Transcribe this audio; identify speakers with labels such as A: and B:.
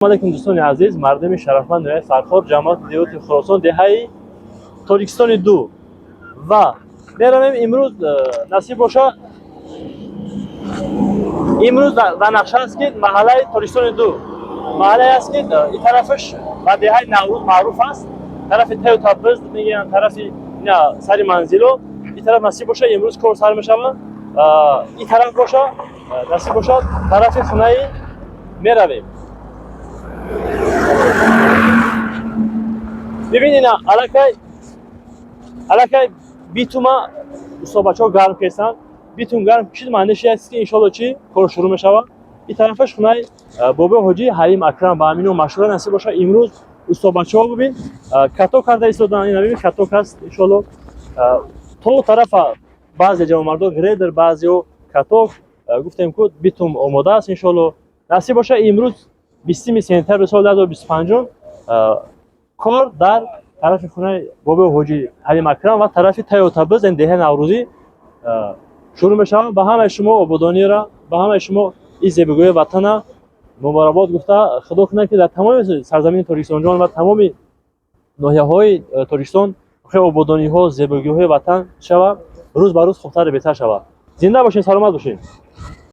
A: Алейкум, дӯстони азиз, мардуми шарафманд ноҳияи Фархор, ҷамоати деҳоти Хуросон, деҳаи Тоҷикистони ду. Ва меравем имрӯз, насиб боша, имрӯз дар нақша аст, ки маҳаллаи Тоҷикистони ду, маҳаллае аст, ки ин тарафаш ба деҳаи Наврӯз маъруф аст, тарафи Таю Таббиз мегӯянд, тарафи ина сари манзило. Ин тараф, насиб боша, имрӯз кор сар мешавад. Ин тараф боша, насиб бошад, тарафи хонаи меравем. Бибин, ина аллакай битума устобачаҳо гарм кестанд. Битум гарм чиз маъниш аст, ки иншолло чи кор шурӯъ мешавад. Ин тарафаш хонаи бобои ҳоҷи Ҳалим Акрам ба амино машҳура. Насиб боша, имрӯз устобачаҳо, бибин, каток карда истоданд. Ина бибин, каток аст, иншолло. То тарафа баъзе ҷавонмардо грейдер, баъзеҳо каток. Гуфтем ку, битум омода аст, иншолло. Насиб боша, имрӯз 20 сентябри соли 2025 кор дар тарафи хонаи бобои ҳоҷи Ҳалим Акрам ва тарафи Тайётабиз, ин деҳаи Наврӯзӣ, шурӯъ мешавад. Ба ҳамаи шумо ободонира, ба ҳамаи шумо ин зебогӯии ватана муборакбод гуфта, худо кунад, ки дар тамоми сарзамини Тоҷикистонҷон ва тамоми ноҳияҳои Тоҷикистон хеле ободониҳо, зебогиҳои ватан шавад, рӯз ба рӯз хубтару беҳтар шавад. Зинда бошед, саломат бошед.